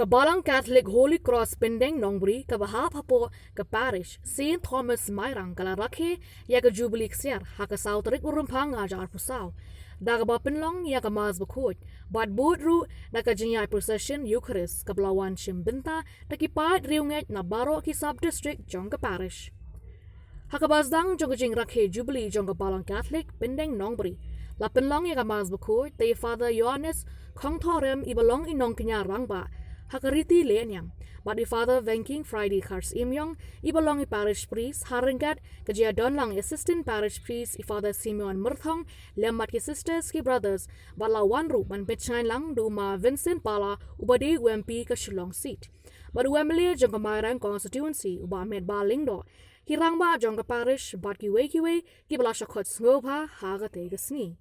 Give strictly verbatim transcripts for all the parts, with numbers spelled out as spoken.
Ka Balang Catholic Holy Cross Pyndengbri kaba hap hapoh ka Parish Saint Thomas Mairang ka la rakhe ïa ka Jubilee Ksiar ha ka saw tarik u Rymphang arhajar arphew saw, da kaba pynlong ïa ka Mass Bakhuid bad bud ruh da ka jingïaid procession Eucharist kaba la wan shim bynta da ki paid riewngeit na baroh ki sub-district jong ka Parish. Ha kaba sdang jong ka jingrakhe Jubilee jong ka Balang Catholic Pyndengbri, la pynlong ïa ka Mass Bakhuid da i Father Ïoannis Khongthorem iba long i nongkñia rangbah ha ka riti lehniam, bad i Father Vengking Friday Kharsyiemiong iba long i Parish Priest, ha ryngkat ka jingïadonlang Assistant Parish Priest i Father Simeon Myrthong lem bad ki Sisters ki Brothers, bad la wan ruh ban pynshngaiñ lang da u Ma Vincent Pala uba dei u M P ka Shillong Seat, bad u M L A jong ka Mairang Constituency u Bah Metbah Lyngdoh, ki rangbah jong ka Parish bad kiwei kiwei kiba la shah khot sngewbha ha katei ka sngi.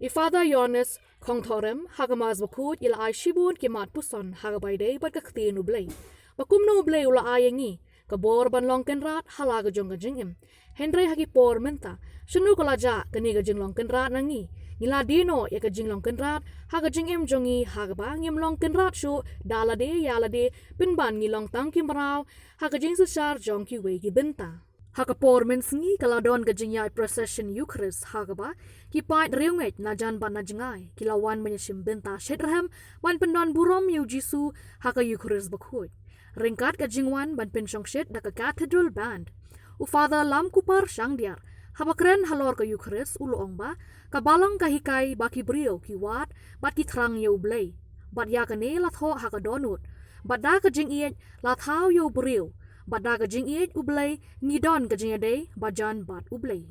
I Father Ïoannis Khongthorem ha ka Mass Bakhuid i la ai shibun ki mat puson ha kaba ïadei bad ka Ktien U Blei, ba kumno U Blei u la ai ïa ngi ka bor ban long kynrad ha la ka jong ka jingim. Hynrei ha ki por mynta, shano ka la jah kane ka jinglong kynrad na ngi? Ngi la die noh ïa ka jinglong kynrad ha ka jingim jong ngi ha kaba ngim long kynrad shuh da lade ïa lade, pynban ngi long tang ki mraw ha ka jingsynshar jong kiwei ki bynta. Ha ka por mynsngi ka la don ka jingïaid procession Eucharist ha kaba ki paid riewngeit na jan bad na jngai ki la wan ban ïashim bynta shitrhem ban pyndon burom ïa u Jisu ha ka Eucharist Bakhuid, ryngkat ka jingwan ban pynshongshit da ka Cathedral Band. U Father Lamkupar Shangdiar, haba kren halor ka Eucharist, u la ong ba ka Balang ka hikai ba ki briew ki wad bad ki thrang ïa U Blei, bad ïa kane la thoh ha ka dohnud, bad da ka jingïeit la thaw ïa u briew, bad da ka jingïeit U Blei ngi don ka jingïadei ba jan bad U Blei.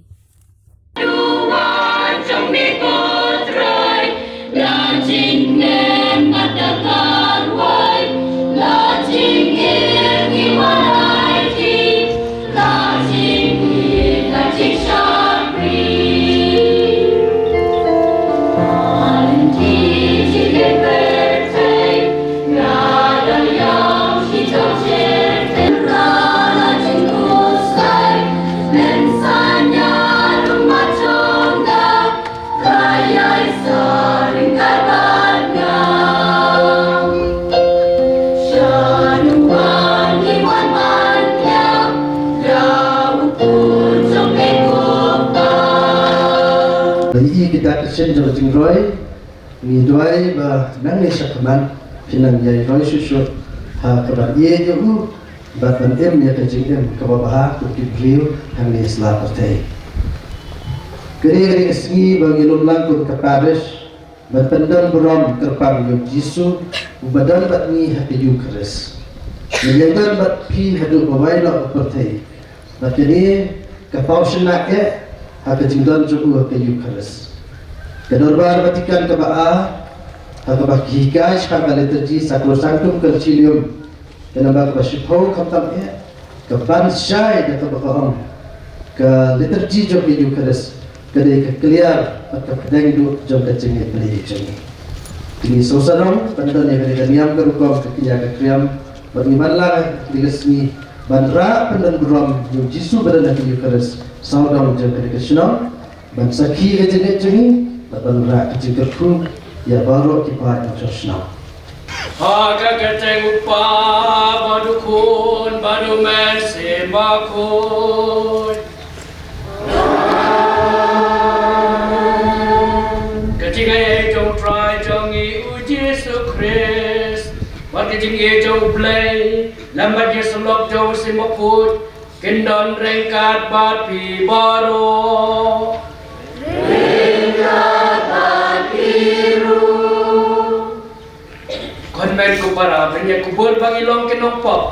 Ba ïohi kita ki shin jong ka jingroi, ngi duwai ba nangne shakhmat phin nang ïai roi shuh shuh ha kaba ïeit ïa u, bad ban im ïa ka jingim kaba bha kum ki briew hangne ha sla pyrthei. Kane ka dei ka sngi ba ngi lum lang kum ka parish ban pyndon burom kyrpang ïa u Jisu uba don bad ngi ha ka Eucharist. Ngi ïai don bad phi haduh ba wai noh ka pyrthei. Bad kane ka paw shynna eh ha ka jingdon jong u ha ka Eucharist. Ka Dorbar Vatican kaba ar, ha kaba ki hikai shaphang ka liturgy Sacrosanctum Concilium, ka number kaba shiphew khamtam eh, ka ban shai da kaba ka ong, ka liturgy jong ka Eucharist ka dei ka kliar bad ka pdeng duh jong ka jingïeit Blei jong ngi. Te ngi sngewsarong ban don ïa kane ka niam ka rukom ka kñia ka kriam, bad ngi ban lang ïa kane ka sngi ban rah pyndon burom ïa u Jisu ba don ha ka Eucharist sawdong jong kane ka shnong, ban sakhi ka jingngeit jong ngi, bad ban rah ka jingkyrkhu ïa baroh ki paid nongshong shnong. Ha ka kyrteng U Kpa bad U Khun bad U Mynsiem Bakhuid. Ka jingaiei jong U Trai jong ngi U Jisu Khrist, bad ka jingïeit jong U Blei, lem bad ka jingïasyllok jong U Mynsiem Bakhuid, kin don ryngkat bad phi baroh. Ryngkat bad phi ruh. Khun men ko para, pynïakubur ba ngi long ki nongpop,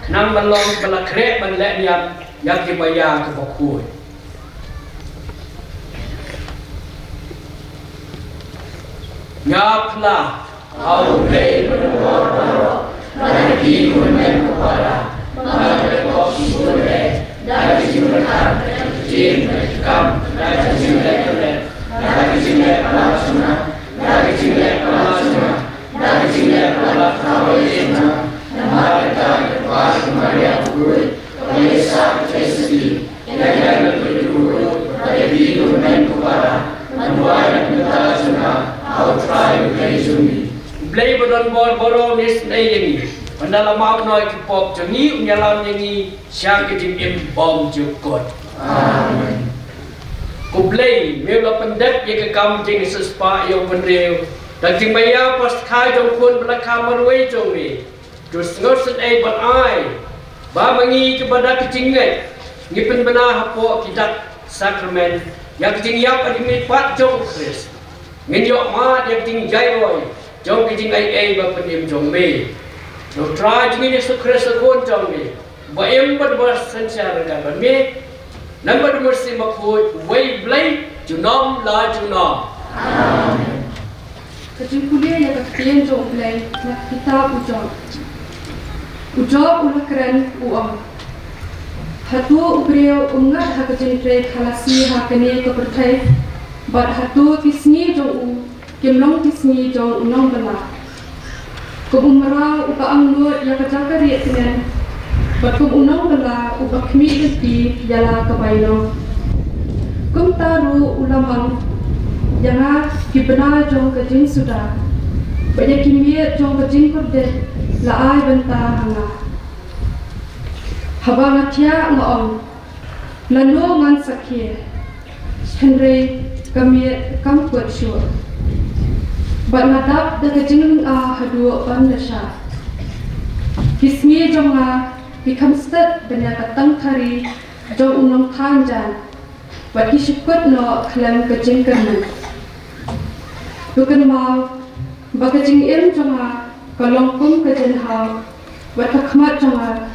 khnang ban long kiba la khreh ban leh niam ïa ki maïa kiba khuid. Ñiah phla. Hau Blei ba don bor baroh, ba la ïohi khun men ko para, ba la ïohi khun men, da ka jingpyrkhat, da ka jingim, da ka jingkam, da ka jingleh kyrleh, da ka jingleh pala shynna, da ka jingleh pala shynna, da ka jingleh pala kawei shynna, namar kata ka kpa ka Maria bakhuid, kaba ïaisah ka jingïasyrdi, ïa ngi ki briew, bad ïa phi ko hynmen ko para, ban duwai na ka bynta jong nga ha U Trai U Blei jong ngi. Blei ba don bor baroh un isynei ïa ngi, ba na la map noh ki pop jong ngi un ïalam ïa ngi sha ka jingim bymjukut. Amen. Ko Blei, me la pyndep ïa ka kam jingsiewspah ïa u bynriew da ka jingmaïa paska jong u Khun ba la kha marwei jong me. To sngewsynei ban ai ba ma ngi kiba da ka jingngeit ngi pynbna hapoh ki dak sakramen ïa ka jingïap bad jingmihpat jong u Khrist. Ngin ïoh mad ïa ka jingjai roi jong ka jingaiei ba pynim jong me. Ïa u Trai jong ngi Jisu Khrist u Khun jong me, ba im bad ba synshar ryngkat bad me, lem bad u Mynsiem Bakhuid, uwei Blei junom la junom. Amen. Ka jingpule ïa ka ktien jong U Blei na ka kitab u Job. U Job u la kren u ong, hato u briew um ngat ha ka jingtrei khalasi ha kane ka pyrthei? Bad hato ki sngi jong u kim long ki sngi jong u nongbylla? Kum u mraw uba angnud ïa ka jaka rieh tngen, bad kum u nongbylla uba khmih lynti ïa la ka bainong. Kumta ruh u la mang ïa nga ki bnai jong ka jingsuda, bad ïa ki miet jong ka jingkordit la ai bynta ha nga. Haba nga thiah nga ong, lano ngan sakhi? Hynrei ka miet kam kut shuh, bad nga dap da ka jinglynga haduh ban da shah. Ki sngi jong nga ki kham stet ban ïa ka tang thari jong u nongthaw jan, bad ki shu kut noh khlem ka jingkyrmen. To kynmaw ba ka jingim jong nga ka long kum ka jinghaw, bad ka khmat jong nga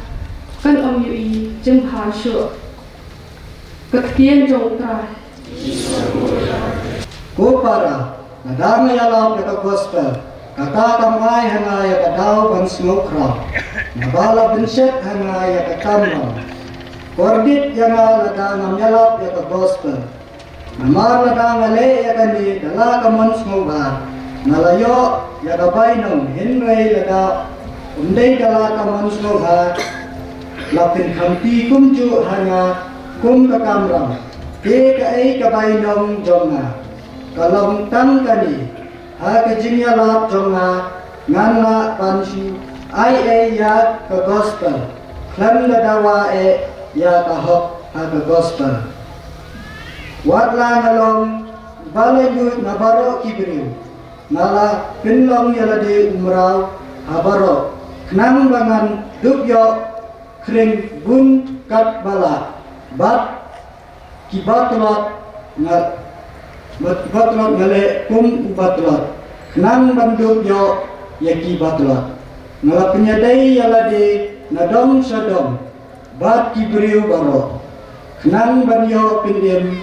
kan ym ïohi jingbha shuh. Ka ktien jong U Trai. Ko para, lada nga ïalap ïa ka gospel, kata kam ai ha nga ïa ka daw ban sngewkhraw, naba la bynshet ha nga ïa ka kamram. Kordit ïa nga lada ngam ïalap ïa ka gospel. Namar lada nga leh ïa kane da la ka mon sngewbha, nga la ïoh ïa ka bainong, hynrei lada ym dei da la ka mon sngewbha, la pynkhamti kumjuh ha nga kum ka kamram. Te kaei ka bainong jong nga? Ka long tang kane: ha ka jingïalap jong nga, ngan lah ban shu ai ei ïa ka gospel, khlem da dawa eh ïa ka hok ha ka gospel. Wat la nga long ba laitluid na baroh ki briew, nga la pynlong ïa lade u mraw ha baroh, khnang ba ngan dup ïoh khring bun katba lah. Bad ki batlot nga, bad ki batlot nga leh kum u batlot, khnang ban dup ïoh ïa ki batlot. Nga la pynïadei ïa lade na dong sha dong bad ki briew baroh, khnang ban ïoh pynim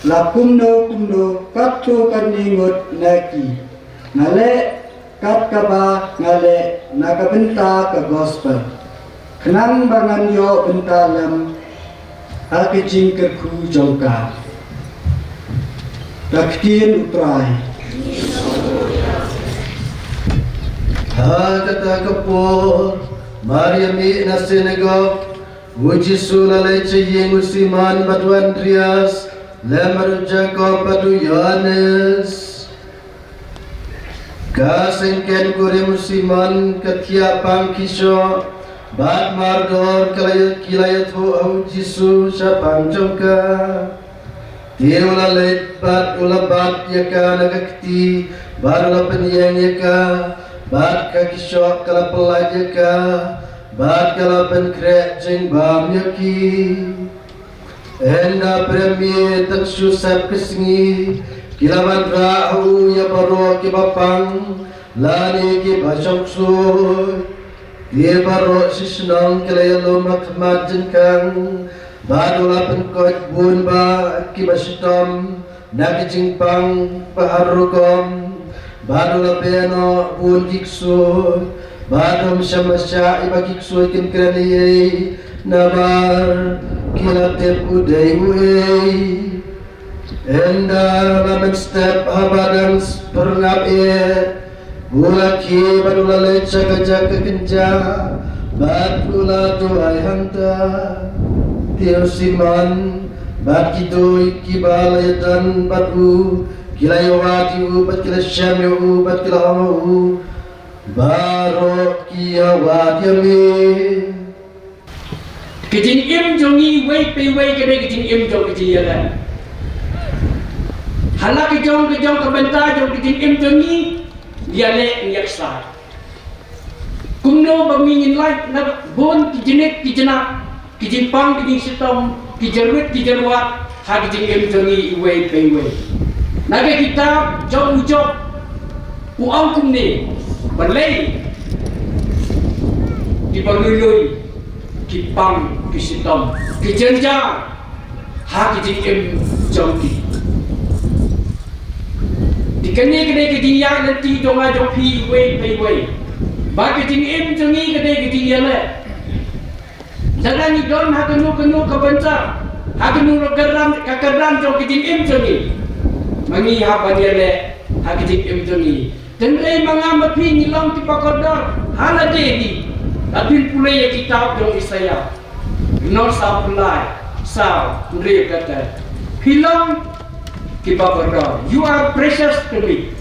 la kumno kumno katto katne ngut na ki. Nga leh kat kaba nga leh na ka bynta ka gospel, khnang ba ngan ïoh bynta lem ha ka jingkyrkhu jong ka. Ka ktien U Trai. Ha kata ka por, mar ïa mih na synagog, u Jisu u la leit sha ïing u Simon bad u Andrias, lem bad u Jakob bad u Ïoannis. Ka syngken kurim u Simon ka thiah pang ki shoh, bad mardor ka la ïa, ki la ïathuh ha u Jisu shaphang jong ka. Te u la leit bad u la bat ïa ka na ka kti, bad u la pynïeng ïa ka, bad ka ki shoh ka la pyllait ïa ka, bad ka la pynkhreh jingbam ïa ki. Ynda pyrshah tang shu sep ka sngi, ki la wanrah ha u ïa baroh kiba pang lane kiba shong ksuid. Te baroh shi shnong ki la ïalum ha khmat jingkhang, bad u la pynkoit bun bah kiba shitom na ki jingpang ba har rukom, bad u la beh noh bun ki ksuid, bad ym shym la shah ïa ba ki ksuid kin kren ei ei, namar ki la tip u dei uei. Ynda la mynstep haba dang spyrngap ïa u la khie bad u la leit sha ka jaka kynja, bad u la duwai hangta. Te u Simon bad kito kiba la ïadon bad u Ki la ïawad ïa u bad ki la shem ïa u bad ki la ong ha u, baroh ki ïawad ïa me. Ki jingim jong ngi iwei pa iwei ka dei ki jingim jong ki jingïaleh. Ha la ki jong ki jong ka bynta jong ki jingim jong ngi, ïaleh ngi ïaksaid. Kumno ba ngi ngin lait na bun ki jingit ki jingïaleh, ki jingpang ki jingshitom, ki jingwit ki jingwat ha ki jingim jong ngi iwei pa iwei. Na ka kitab jong u Job u ong kumne, balei kiba lui lui ki pang ki shitom, ki jynjar ha ki jingim jong ki. Te kane ka dei ka jingïaid lynti jong nga jong phi iwei pa iwei. Ba ka jingim jong ngi ka dei ka jingïaleh. Lada ngi don ha kano kano ka bynta, ha kano ka kyrdan, ka kyrdan jong ka jingim jong ngi, ma ngi hap ban ïaleh ha ka jingim jong ngi. Hynrei ma nga ma phi ngi long kiba kordor ha lade hi. Lada phin pule ïa kitab jong Isaïah, nor sa pule sa, hynrei kata, phi long kiba kordor. You are precious to me.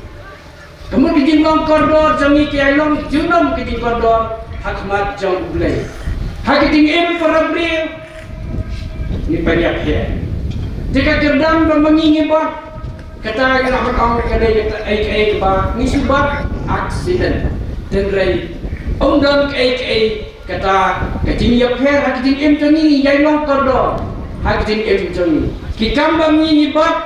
Ka mut ka jinglong kordor jong ngi ka long junom ka jingkordor ha khmat jong U Blei. Ha ka jingim para briew ngi pynïap hi. Te ka kyrdan ba ma ngi ngi bot, kata ngi lah ban ong ka dei kata ei ei ba ngi shu bot accident. Hynrei ym don ei ei kata ka jingïapher ha ka jingim jong ngi, ngi ïai long kordor ha ka jingim jong ngi. Ki kam ba ngi ngi bot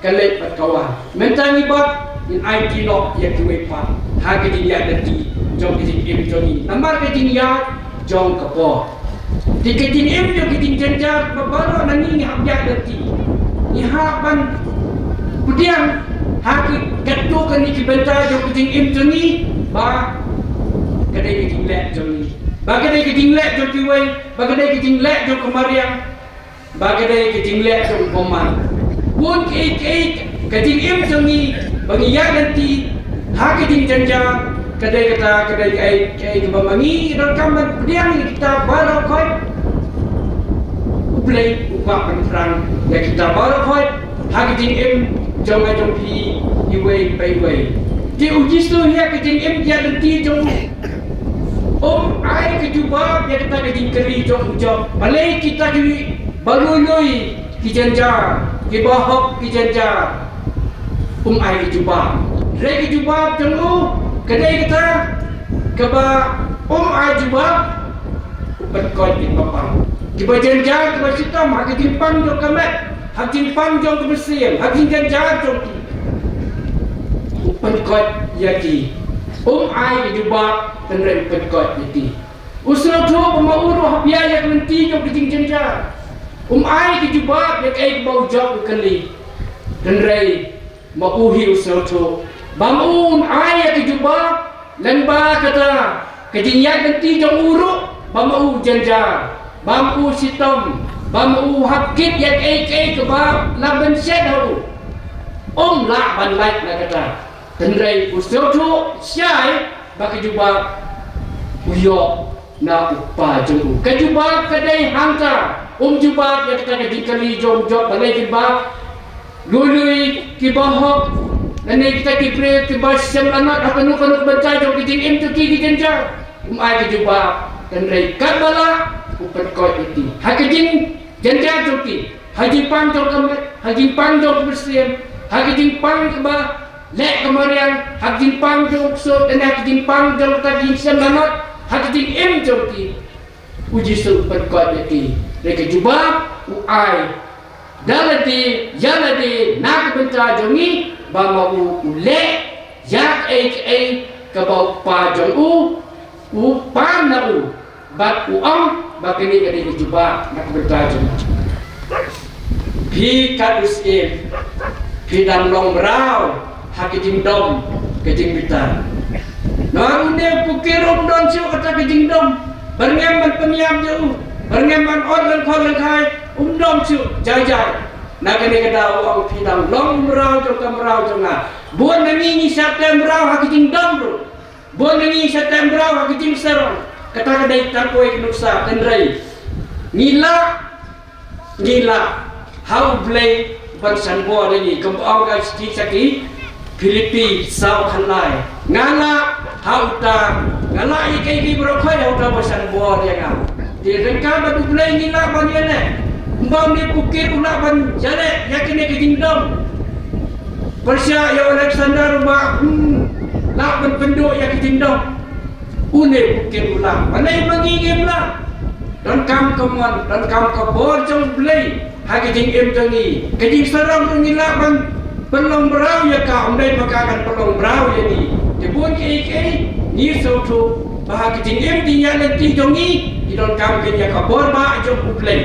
ka leit bad ka wan. Mynta ngi bot, ngin aiti noh ïa kiwei pat ha ka jingïaid lynti jong ka jingim jong ngi. Namar ka jingïaid jong ka por. Te ka jingim jong ka jingjynjar ba baroh na ngi ngi hap ïaid lynti. Ngi hap ban pdiang ha ki katto katne ki bynta jong ka jingim jong ngi ba ka dei ka jingleh jong ngi, ba ka dei ka jingleh jong kiwei, ba ka dei ka jingleh jong ka mariang, ba ka dei ka jingleh jong u bymman. Bun kiei kiei ka jingim jong ngi ba ngi ïaid lynti ha ka jingjynjar, ka dei kata, ka dei kaei kaei kaba ma ngi donkam ban pdiang ïa kita baroh khoit. U Blei u kwah ban pdiang ïa kita baroh khoit ha ka jingim jong nga jong phi iwei pa iwei. Te U Jisu ha ka jingim ïaid lynti jong u, um ai ka jubab ïa kata ka jingkylli jong u Job. Balei kita ki ba lui lui ki jynjar, kiba hok ki jynjar? Um ai ka jubab. Hynrei ka jubab jong u ka dei kata kaba um ai jubab, u pynkoit ïa kiba pang, kiba jynjar, kiba shitom ha ka jingpang jong ka met, ha ka jingpang jong ka mynsiem, ha ka jingjynjar jong ki. U pynkoit ïa ki. Um ai ka jubab, hynrei u pynkoit ïa ki. U sngewthuh ba ma u ruh hap ïaid ïa ka lynti jong ka jingjynjar. Um ai ka jubab ïa kaei kaba u Job u kylli. Hynrei ma u hi u sngewthuh ba ma u un ai ïa ka jubab lyngba kata ka jingïaid lynti jong u ruh, ba ma u jynjar, ba ma u shitom, ba ma u hap kit ïa kaei kaei kaba la bynshet ha u. Um lah ban lait na kata. Hynrei u sngewthuh shai ba ka jubab u ïoh na u kpa jong u. Ka jubab ka dei hangta. Um jubab ïa kata ka jingkylli jong u Job, balei kiba lui lui, kiba hok, lane kita ki briew kiba shem lanot ha kano kano ka bynta jong ka jingim jong ki, ki jynjar. Um ai ka jubab, hynrei katba lah u pynkoit ïa ki ha ka jingjynjar jong ki. Ha ka jingpang jong ka met, ha ka jingpang jong ka mynsiem, ha ka jingpang kaba leh ka mariang, ha ka jingpang jong u ksuid, ha ka jingpang jong ka jingshem lanot, ha ka jingim jong ki. U Jisu u pynkoit ïa ki. Hynrei ka jubab u ai da lade ïa lade na ka bynta jong ngi, ba ma u u leh ïa kaei kaei kaba u kpa jong u u pan na u. Bad u ong ba kane ka dei ka jubab na ka bynta jong u. Phi kat u Syiem, phi dang long mraw ha ka jingdom ka jingbitar. Namar une u pukir um don shuh kata ka jingdom ban ngam ban pynïap ïa u, ban ngam ban ot lyngkhot lyngkhai, um don shuh. Jai jai na kane ka daw u ong phi dang long mraw jong ka mraw jong nga. Bun na ngi ngi shah teh mraw ha ka jingdom ruh. Bun na ngi shah teh mraw ha ka jingsarong. Kata ka dei tang kawei ka nuksa, hynrei ngi lah, ngi lah ha U Blei Pyrshang bor ïa ngi, kumba ong ka shithi sha ki Philippi saw khatlai. Nga lah ha uta, nga lah ïa kiei kiei baroh khoit ha uta ba pyrshang bor ïa nga. Te ryngkat bad U Blei ngi lah ban ïaleh. Kumba une u pukit u lah ban ïaleh ïa kane ka jingdom. Pyrshah ïa u Alexander uba, hmm, lah ban pynduh ïa ka jingdom. Une u pukit u lah. Balei ma ngi ngim lah? Donkam ka mon, donkam ka bor jong U Blei ha ka jingim jong ngi. Ka jingsarong ruh ngi lah ban pynlong briew ïa ka, ym dei ma ka kan pynlong briew ïa ngi. Te bun kiei kiei ngi sngewthuh ba ha ka jingim jingïaid lynti jong ngi, ngi donkam kein ïa ka bor ba jong U Blei.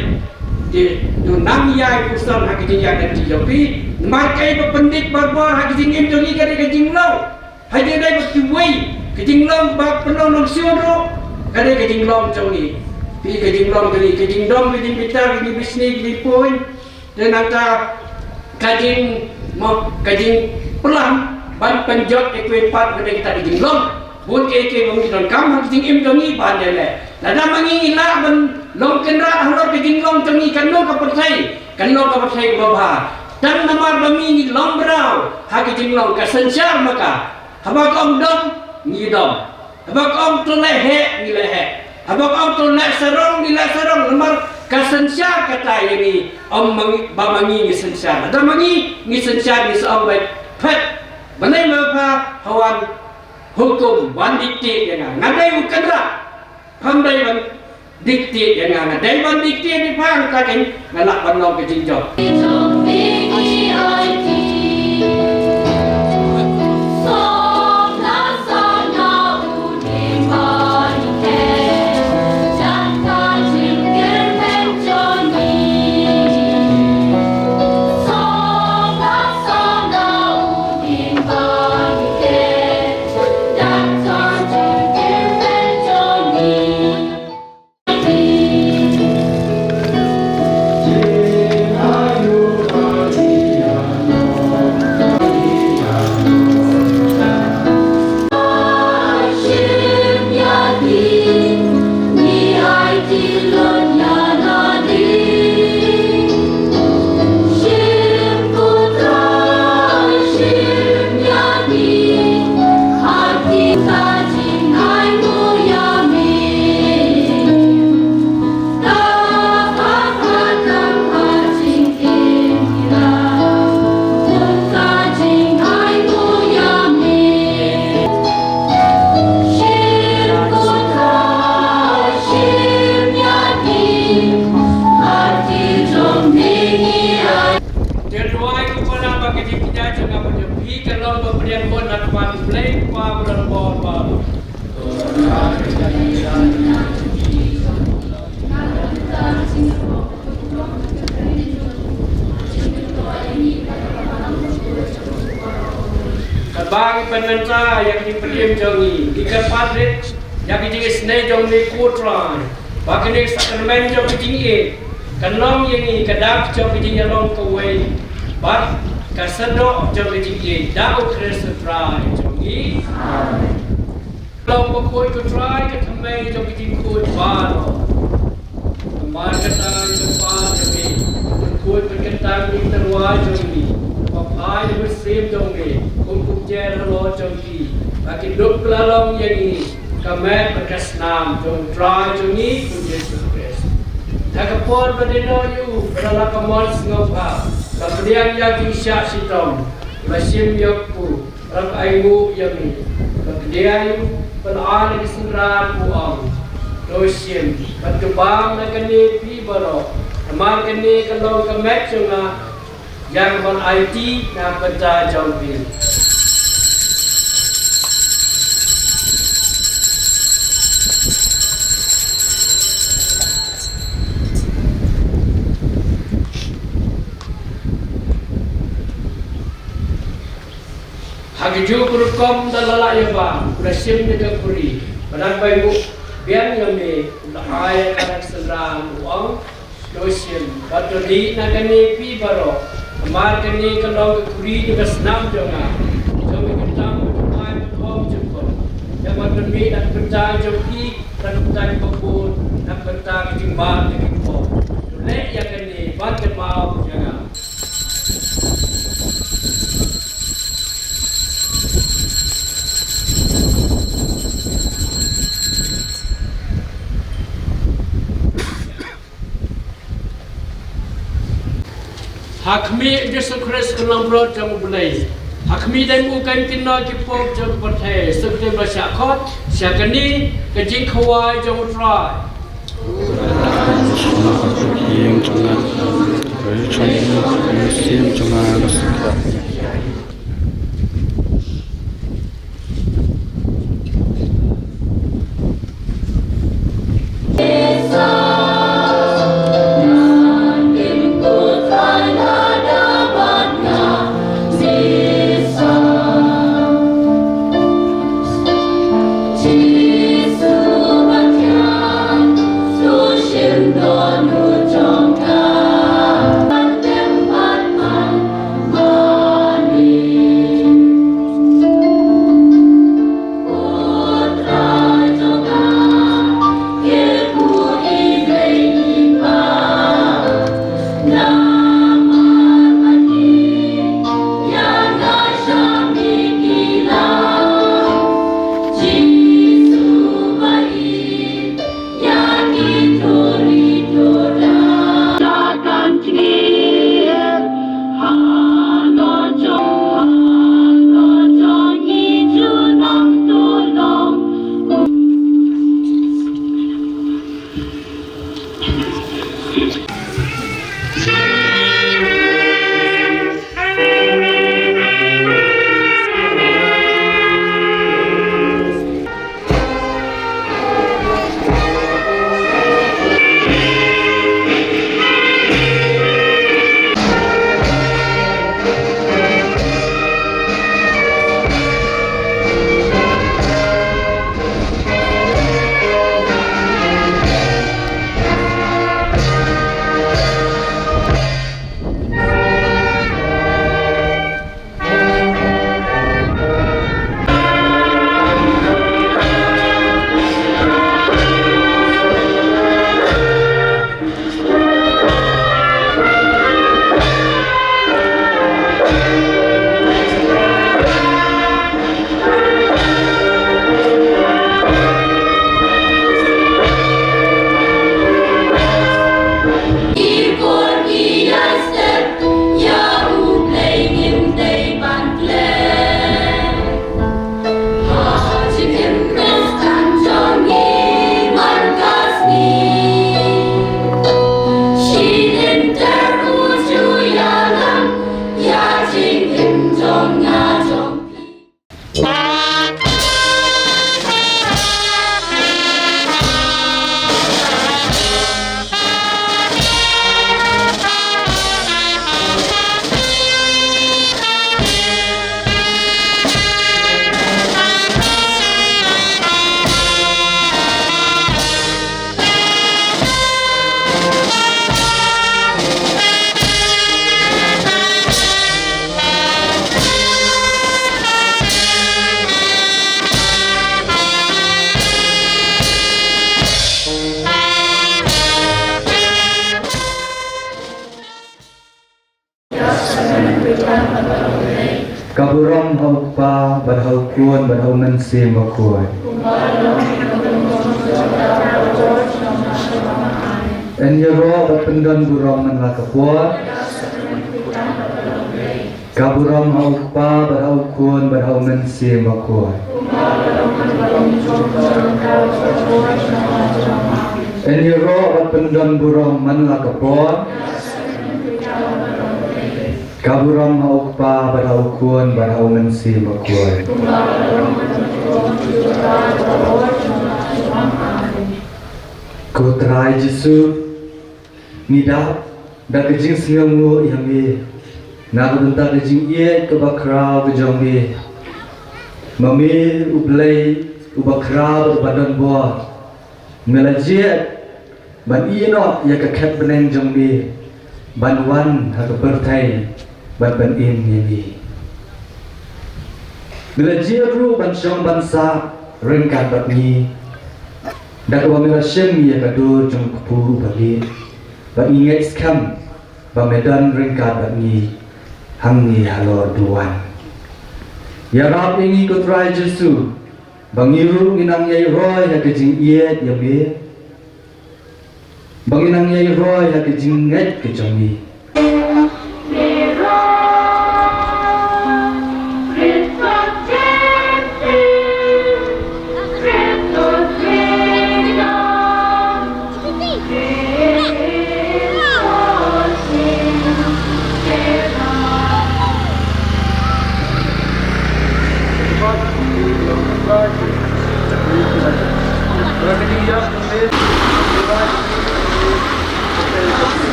Te to nang ïai puson ha ka jingïaid lynti jong phi. Namar kaei ba pyndik barabor ha ka jingim jong ngi ka dei ka jinglong. Hadien dei ba kiwei ka jinglong ba pynlong nongsiewhun ruh ka dei ka jinglong jong ngi. Phi, ka jinglong jong ngi, ka jingdom, ka jingbitar, ka jingbishni, ka jingpuiñ. Te nangta ka jing, mo, ka jingplan ban pynjot ïa kiwei pat ka dei kata ka jinglong. Bun kiei kiei ba ngi donkam ha ka jingim jong ngi ban ïaleh. Lada ma ngi ngi lah ban long kynrad halor ka jinglong jong ngi, kan long ka pyrthei, kan long ka pyrthei kaba bha. Tang namar ba ngi ngi long briew ha ka jinglong, ka synshar ma ka. Haba ka ong dom, ngi dom. Haba ka ong to leh heh, ngi leh heh. Haba ka ong to leh sarong, ngi leh sarong. Namar ka synshar kata ïa ngi, ym ma ngi, ba ma ngi ngi synshar. Lada ma ngi ngi synshar, ngi sa ong beit, phet. Balei ma pha ha wan hukum, wan dictate ïa nga? Nga dei u kynrad. Pham dei ban dictate ïa nga, nga dei ban dictate ïa pha, nga kata kein nga lah ban long ka jingjop. Te duwai ko para ba ka jingkñia jong nga bad jong phi kan long ba pdiang bor na ka bynta U Blei Kpa ba don bor baroh. Katba ngi pynmynta ïa ka jingpynim jong ngi, ngi kyrpad rit ïa ka jingisynei jong me ko Trai, ba kane ka sakramen jong ka jingïeit kan long ïa ngi ka dak jong ka jingïalong kawei bad ka sandok jong ka jingïeit, da U Khrist u Trai jong ngi. Amen. Long bakhuid ko Trai ka thymmei jong ka jingkhuid baroh. Namar kata ngi kyrpad ïa me, ban khuid ban kyntang ïa ki tyrwa jong ngi, ban phai ïa ka mynsiem jong me kum ka umjer halor jong ki, ba kin dup kylla long ïa ngi ka met bad ka snam jong u Trai jong ngi u Jisu Khrist. Ha ka por ba dei noh ïa u, ba la ka mon sngewbha, la pdiang ïa ki shah shitom, la shim ïa u, la ainguh ïa me, la pdiang, la ai ïa ka synran, u ong, to shim bad to bam na kane phi baroh, namar kane ka long ka met jong nga, ïa kaban aiti na ka bynta jong phi. Ha kajuh ka rukom da la lah ïa u bam, u la shim ïa ka khuri, bad haba u ainguh biang ïa me, u la ai ïa ka na ka synran, u ong, to shim bad to dih na kane phi baroh, namar kane ka long ka khuri jong ka snam jong nga, jong ka kyntang ka jingmai bakhong jingkhong, ïa kaban pynmih na ka bynta jong phi, na ka bynta jong ka bun, na ka bynta ka jingmar jong ki kpop. To leh ïa kane ban kynmaw ïa nga. Ha khmih Jisu Khrist, u Nongpynim jong U Blei. Ha khmih dei u kan kynnoh ki pop jong ka pyrthei. Sa kti ba shah khot sha kane ka jingkhawai jong U Trai. Ka burom ha U Kpa bad ha U Khun bad ha U Mynsiem Bakhuid. Yn ïaroh bad pyndon burom man la ka por. Ka burom ha U Kpa bad ha U Khun bad ha U Mynsiem Bakhuid. Yn ïaroh bad pyndon burom man la ka por. Ka burom ha U Kpa bad ha U Khun bad ha U Mynsiem Bakhuid. Ko Trai Jisu, ngi dap da ka jingsngewnguh ïa me na ka bynta ka jingïeit kaba khraw ka jong me. Ma me U Blei uba khraw uba don bor. Me la jied ban ïeh noh ïa ka khet bneng jong me ban wan ha ka pyrthei ban pynim ïa ngi. Me la jied ruh ban shong ban sah ryngkat bad ngi. Da kaba me la shim ïa ka dur jong u kpu uba lieh bad ngi ngeit skhem ba me don ryngkat bad ngi hangne halor duwan. Ïarap ïa ngi ko Trai Jisu ba ngi ruh ngin nang ïai roi ha ka jingïeit ïa me. Ba ngin nang ïai roi ha ka jingngeit ka jong ngi.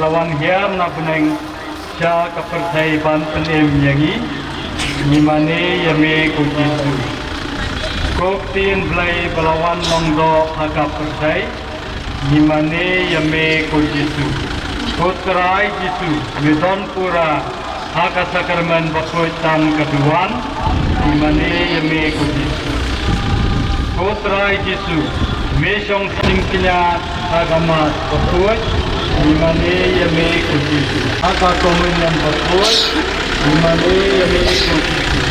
La wan hiar na bneng sha ka pyrthei ban pynim ïa ngi. Ngi mane ïa me ko Jisu. Ko ktien Blei ba la wan long doh ha ka pyrthei. Ngi mane ïa me ko Jisu. Ko Trai Jisu, me don pura ha ka sakramen bakhuid tang ka duwan. Ngi mane ïa me ko Jisu. Ko Trai Jisu, me shong jingkñia ha ka Mass bakhuid. Ngi mane ïa me ko Jisu. Ha ka komunion bakhuid. Ngi mane ïa me ko Jisu.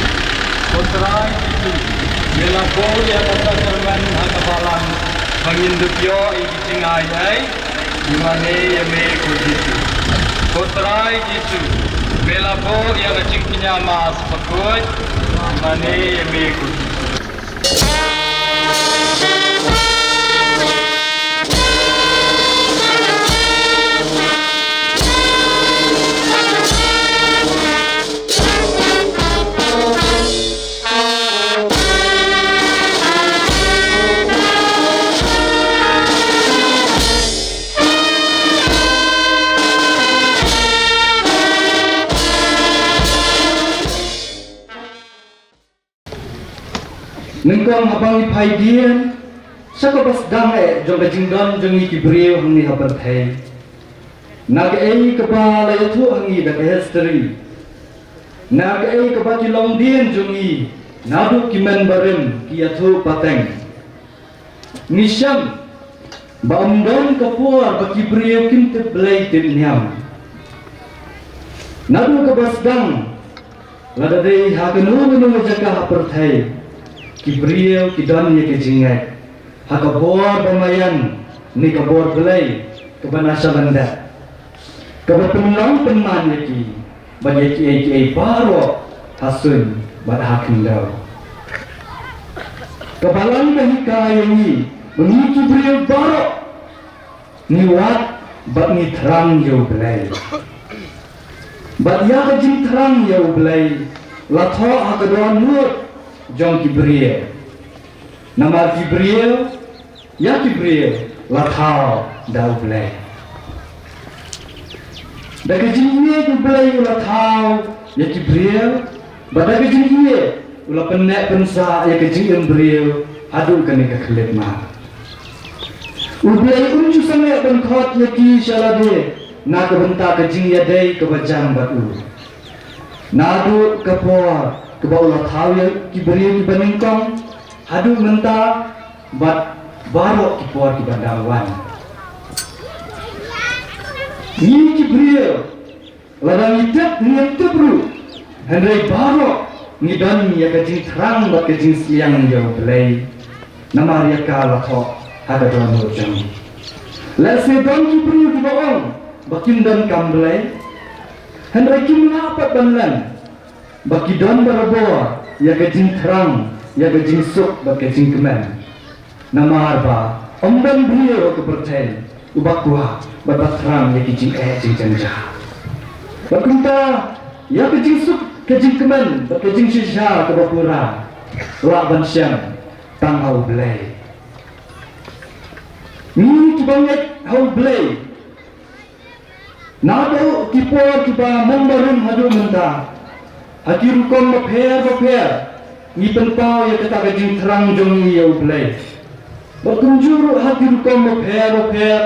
Ko Trai Jisu, me la buh ïa ka sakramen ha ka balang ba ngin dup ïoh ïa ki jingai ei. Ngi mane ïa me ko Jisu. Ko Trai Jisu, me la buh ïa ka jingkñia Mass bakhuid. Ngi mane ïa me ko Jisu. Nyngkong haba ngi peit dien sha kaba sdang eh jong ka jingdon jong ngi ki briew hangne ha pyrthei. Na kaei kaba la ïathuh ha ngi da ka history. Na kaei kaba ki longdien jong ngi naduh ki mynbarim ki ïathuh pateng. Ngi shem ba ym don ka por ba ki briew kin tip blei tip niam. Naduh kaba sdang, lada dei ha kano kano ka jaka ha pyrthei, ki briew ki don ïa ka jingngeit ha ka bor ba maïan ne ka bor blei kaba na sha lyndet, kaba pynlong pynman ïa ki bad ïa kiei kiei baroh ha suiñ bad ha khyndew. Kaba long ka hikai ïa ngi ba ngi ki briew baroh ngi wad bad ngi thrang ïa U Blei. Bad ïa ka jingthrang ïa U Blei la thoh ha ka dohnud jong ki briew. Namar ki briew, ïa ki briew la thaw da U Blei. Da ka jingïeit U Blei u la thaw ïa ki briew, bad da ka jingïeit u la pynneh pynsah ïa ka jingim briew haduh kane ka khyllipmat. U Blei um ju sangeh ban khot ïa ki sha lade na ka bynta ka jingïadei kaba jam bad u. Naduh ka por kaba u la thaw ïa ki briew kiba nyngkong haduh mynta bad baroh ki por kiba dang wan. Ngi ki briew, lada ngi tip, ngi tip ruh, hynrei baroh ngi don ïa ka jingthrang bad ka jingsliang ïa U Blei. Namar ïa ka la thoh ha ka dohnud jong ngi. Lehse don ki briew kiba ong ba kim don kam blei, hynrei kim lah pat ban len ba ki don barabor ïa ka jingthrang, ïa ka jingsuk bad ka jingkmen. Namar ba ym don briew ha ka pyrthei uba kwah bad ba thrang ïa ki jingeh jingjynjar. Bad kumta ïa ka jingsuk, ka jingkmen bad ka jingshisha kaba pura lah ban shem tang ha U Blei. Ngi kiba ngeit ha U Blei, naduh ki por kiba mynbarim haduh mynta, ha ki rukom bapher bapher ngi pynpaw ïa kata ka jingthrang jong ngi ïa U Blei. Bad kumjuh ruh ha ki rukom bapher bapher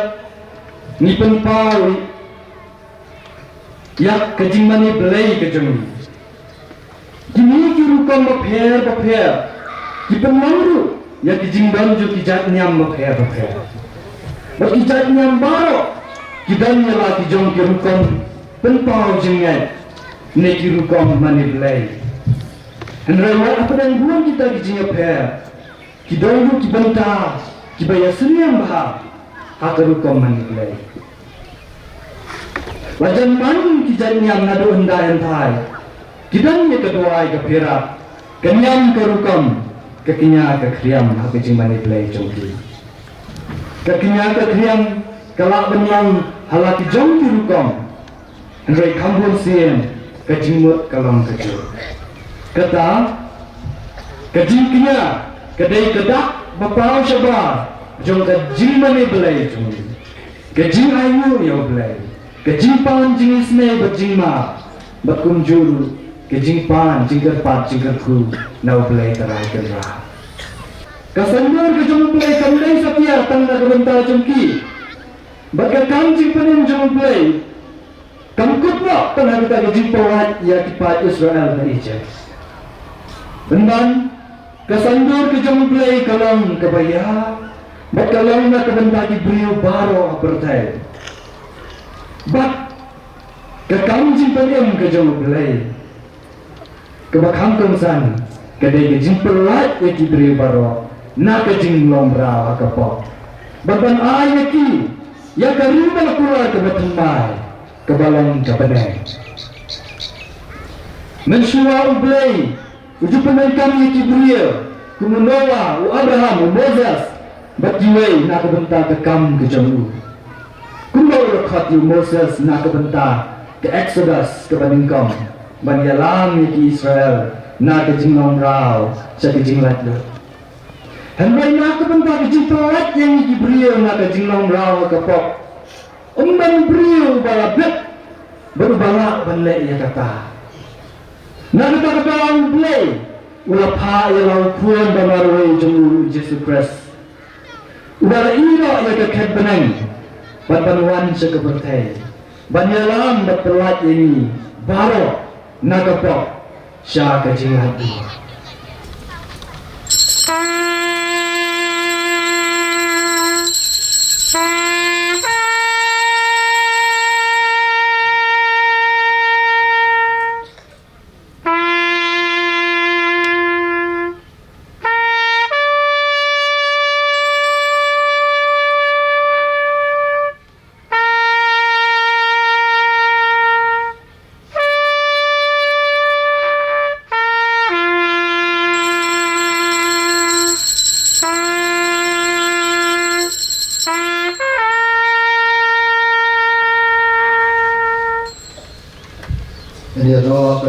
ngi pynpaw ïa ka jingmane blei ka jong ngi. Kine ki rukom bapher bapher ki pynlong ruh ïa ki jingdon jong ki jait niam bapher bapher. Bad ki jait niam baroh ki don ïa la ki jong ki rukom pynpaw jingngeit ne ki rukom mane blei. Hynrei wat hapdeng bun kita ki jingïapher, ki don ruh ki bynta kiba ïasyriem bha ha ka rukom mane blei. La jan man ki jait niam naduh hyndai hynthai, ki don ïa ka duwai ka pyrshah, ka niam ka rukom, ka kñia ka khriam ha ka jingmane blei jong ki. Ka kñia ka khriam ka lah ban long ha la ki jong ki rukom. Hynrei kham bun sien ka jingmut ka long kajuh. Kata ka jingkñia ka dei ka dak ba paw shabar jong ka jingmane blei jong ngi. Ka jingainguh ïa U Blei, ka jingpan jingisynei bad jingmap, bad kumjuh ruh ka jingpan jingkyrpad jingkyrkhu na U Blei Trai Kynrad. Ka saiñdur ka jong U Blei kam dei satia tang na ka bynta jong ki. Bad ka kam jingpynim jong U Blei kam kut noh tang ha kata ka jingpynlait ïa ki paid Israel na Ijipt. Pynban, ka saiñdur ka jong U Blei ka long kaba ïa, bad ka long na ka bynta ki briew baroh ha pyrthei. Bad ka kam jingpynim ka jong U Blei kaba kham kongsan ka dei ka jingpynlait ïa ki briew baroh na ka jinglong mraw ha ka pop, bad ban ai ïa ki ïa ka ri ba la kular kaba thymmai, kaba long ka bneng. Mynshuwa U Blei u ju pyndonkam ïa ki briew kum u Noah, u Abraham, u Moses, bad kiwei na ka bynta ka kam ka jong u. Kumba u la khot ïa u Moses na ka bynta ka Exodus kaba nyngkong, ban ïalam ïa ki Israel na ka jinglong mraw sha ka jinglaitluid. Hynrei na ka bynta ka jingpynlait ïa ngi ki briew na ka jinglong mraw ha ka pop, ym don briew uba la bit bad uba lah ban leh ïa kata. Na kata ka daw U Blei u la phah ïa la u Khun ba marwei jong u, U Jisu Khrist, uba la ïeh noh ïa ka khet bneng bad ban wan sha ka pyrthei ban ïalam bad pynlait ïa ngi baroh na ka pop sha ka jinglaitluid.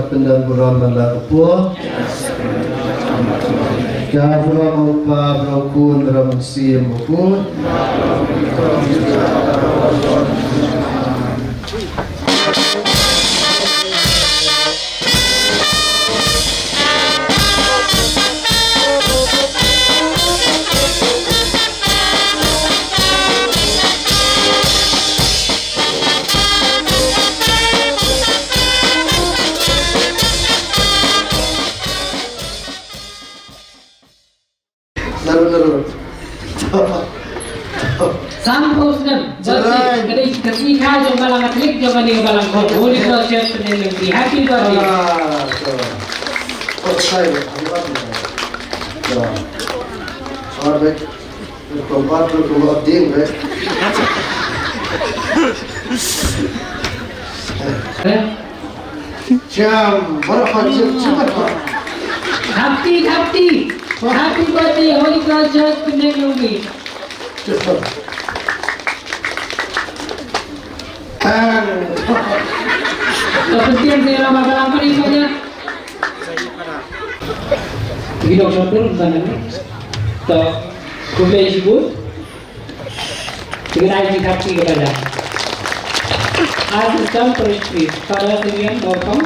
Pynban burom ban la kyrpad. Ka burom u Kpa, burom u Khun, burom u Mynsiem Bakhuid. Naru, naru. Sanphew snem. Ka dei ka sngi kha jong balang Katholik jong kane ka balang Holy Cross Church Pyndenglumdi. Happy birthday. Ah, so. Oh, sorry. Sorry. Kumba tu kumba ding be. Jam, bara pa jam, jam apa? Happy, happy. Happy birthday, Holy Cross Church Pyndenglumdi. Tang. Ka pyntieng sa ïa la ma ka lam pari ka ïa. Ngi dok shortfall ban nang. To, khublei shibun. Ngi dei ngi thap ki ka ba jam. Assistant Parish Priest, Father Simeon Mawthong.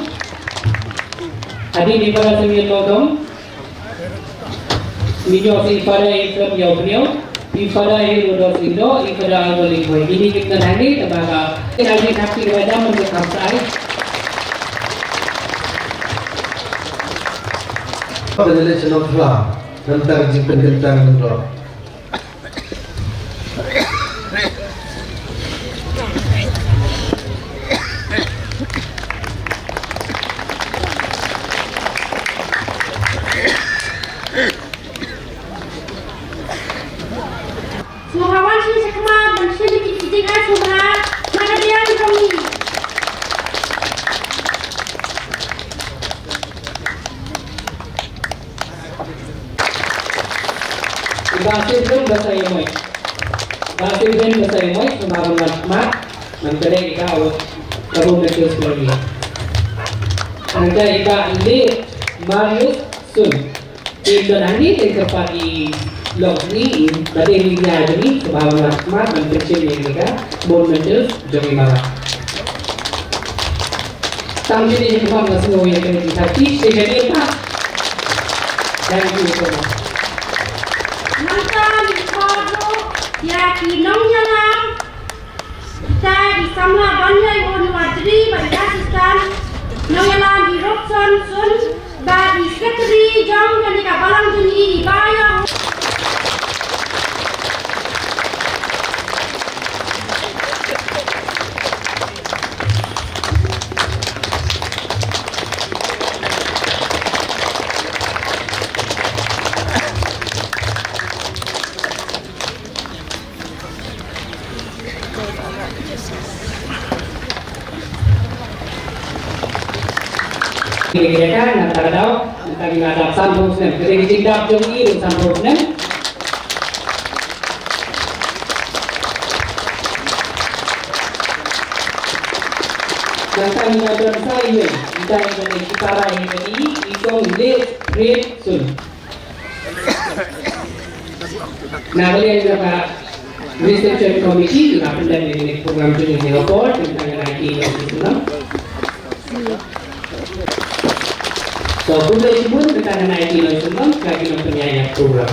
Hadien i Father Simeon Mawthong, ngi ïoh sa i Father Ephraim Ïawphniaw, i Father Herodos Lyngdoh, i Father Albert Lyngkhoi. Kine kim don hangne, te ba ka, te hangne thap ki ba jam, mynta kham sa ai. Ba ka leit sha Nongthlaw, nangta ka jingpynkyntang Nongthlaw. Sngewbha wan sha khmat ban shim ïa ki jingai sngewbha na ka liang jong ngi. I Bah Stephen Basaiawmoit. Bah Stephen Basaiawmoit, sngewbha ban wan khmat, nangta i Bah Awut, Bah Awut Matthews Mary. Nangta i Bah Late Marius Sun. Te don hangne te kyrpad i lok ni, i ba dei i nia jong ngi, sngewbha ban wan khmat ban pynshim ïa ka bun Matthews jong i Mara. Tang kine ki khmat nga sngew ïa kane ki thati, te kane ka. Thank you so much. Nangta ngi khot ruh ïa ki nongïalam, kita i samla ban ïa i Hon Wadri bad i assistant, nongïalam i Robson Sun, bad i secretary jong kane ka balang jong ngi i Bah Ïa. Ngi ïa ka nangta ka daw, nangta ngi la dap sanphew snem. Ka dei ka jingdap jong ngi ruh sanphew snem. Nangta ngi la don sa ïing, nangta ngi la don ki para ïing, i kong Late Fred Sun. Na ka liang jong ka reception committee, nga pynlong ïa kane ka program jong ngi ha ka por, te nga ai ki long ki sngewbha. So, khublei shibun, te nga ai ki long ki sngewbha, ka ki long pynïaid ïa ka program.